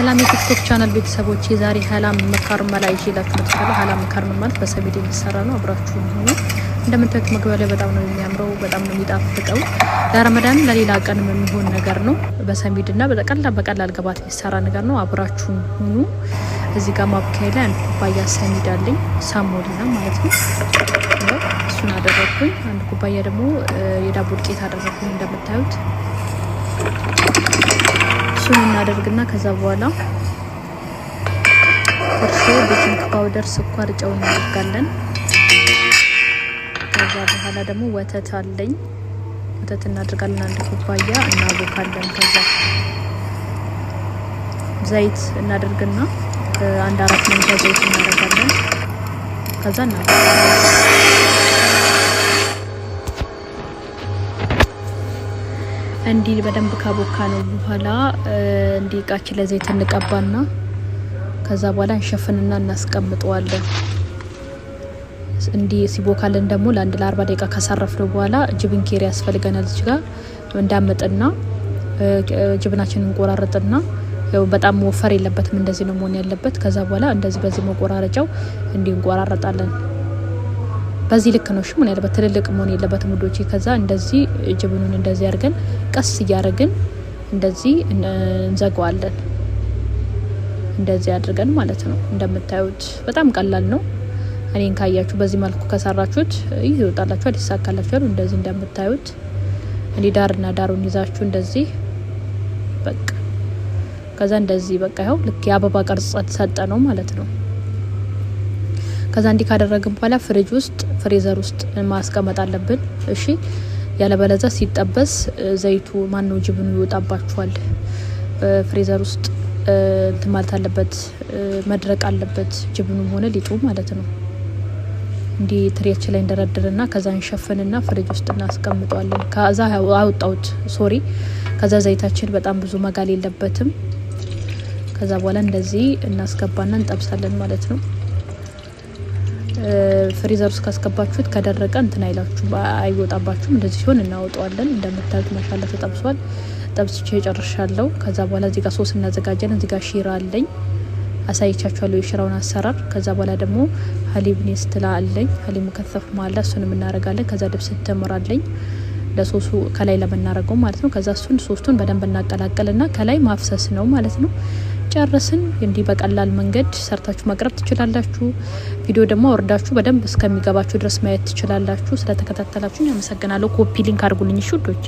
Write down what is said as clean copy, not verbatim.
ሰላም የቲክቶክ ቻናል ቤተሰቦች፣ የዛሬ ሀላ مكرملة ይዤላችሁ መጥቻለሁ። ሀላ مكرمل ማለት በ سميد የሚሰራ ነው። አብራችሁን ሁኑ። እንደምታዩት መግቢያ ላይ በጣም ነው የሚያምረው፣ በጣም ነው የሚጣፍጠው። ለረመዳን ለሌላ ቀንም የሚሆን ነገር ነው። በ سميد እና በቀላል በቀላል ግብአት የሚሰራ ነገር ነው። አብራችሁን ሁኑ። እዚህ ጋር ማብኪያ ላይ አንድ ኩባያ سميد አለኝ፣ semolina ማለት ነው። እሱን አደረግኩኝ። አንድ ኩባያ ደግሞ የዳቦ ዱቄት አደረግኩኝ እንደምታዩት እሱን እናደርግና ከዛ በኋላ እርሾ፣ baking powder፣ ስኳር፣ ጨው እናደርጋለን። ከዛ በኋላ ደግሞ ወተት አለኝ፣ ወተት እናደርጋለን አንድ ኩባያ፣ እናቦካለን። ከዛ ዘይት እናደርግና አንድ 4 ማንኪያ ዘይት እናደርጋለን። ከዛ እናቦካለን። እንዲህ በደንብ ካቦካ ነው በኋላ እንዲህ እቃችን ላይ ዘይት እንቀባና ከዛ በኋላ እንሸፍንና እናስቀምጠዋለን። እንዲህ ሲቦካልን ደግሞ ለአንድ ለ40 ደቂቃ ካሳረፍነው በኋላ جبن ኬሪ ያስፈልገናል። እዚህ ጋር እንዳመጥና جبن ኣችንን እንቆራረጥና በጣም መወፈር የለበትም፣ እንደዚህ ነው መሆን ያለበት። ከዛ በኋላ እንደዚህ በዚህ መቆራረጫው እንዲህ እንቆራረጣለን። በዚህ ልክ ነው መሆን ያለበት፣ ትልልቅ መሆን የለበትም ውዶቼ። ከዛ እንደዚህ جبن ኡን እንደዚህ አድርገን ቀስ እያደረግን እንደዚህ እንዘጋዋለን። እንደዚህ አድርገን ማለት ነው። እንደምታዩት በጣም ቀላል ነው። እኔን ካያችሁ በዚህ መልኩ ከሰራችሁት ይህ ይወጣላችኋል፣ ይሳካላችኋል። እንደዚህ እንደምታዩት እንዲህ ዳርና ዳሩን ይዛችሁ እንደዚህ በቃ ከዛ እንደዚህ በቃ ይኸው ልክ የአበባ ቅርጽ ሰጠ ነው ማለት ነው። ከዛ እንዲህ ካደረግን በኋላ ፍሪጅ ውስጥ freezer ውስጥ ማስቀመጥ አለብን። እሺ፣ ያለበለዛ ሲጠበስ ዘይቱ ማነው جبن ኡ ይወጣባችኋል። freezer ውስጥ እንትን ማለት አለበት፣ መድረቅ አለበት፣ جبن ኡም ሆነ ሊጡ ማለት ነው። እንዲህ ትሬያችን ላይ እንደረድርና ከዛ እንሸፍንና ፍሪጅ ውስጥ እናስቀምጠዋለን። ከዛ አወጣሁት፣ sorry። ከዛ ዘይታችን በጣም ብዙ መጋል የለበትም። ከዛ በኋላ እንደዚህ እናስገባና እንጠብሳለን ማለት ነው። freezer ውስጥ ካስገባችሁት ከደረቀ እንትን አይላችሁ፣ አይወጣባችሁም። እንደዚህ ሲሆን እናወጣዋለን። እንደምታዩት ما شاء الله ተጠብሷል። ጠብስቼ ጨርሻለሁ። ከዛ በኋላ እዚህ ጋር ሶስ እናዘጋጃለን። እዚህ ጋር شيرة አለኝ፣ አሳይቻችኋለሁ የ شيرة ውን አሰራር። ከዛ በኋላ ደግሞ حليب ኔስትላ አለኝ፣ حليب مكثف ማለ፣ እሱንም እናደርጋለን። ከዛ دبس تمر አለኝ ለሶሱ ከላይ ለምናደርገው ማለት ነው። ከዛ እሱን ሶስቱን በደንብ እናቀላቀልና ከላይ ማፍሰስ ነው ማለት ነው። ጨረስን። እንዲህ በቀላል መንገድ ሰርታችሁ ማቅረብ ትችላላችሁ። ቪዲዮ ደግሞ አወርዳችሁ በደንብ እስከሚገባችሁ ድረስ ማየት ትችላላችሁ። ስለተከታተላችሁ አመሰግናለሁ። copy link አድርጉልኝ እሺ ውዶቼ።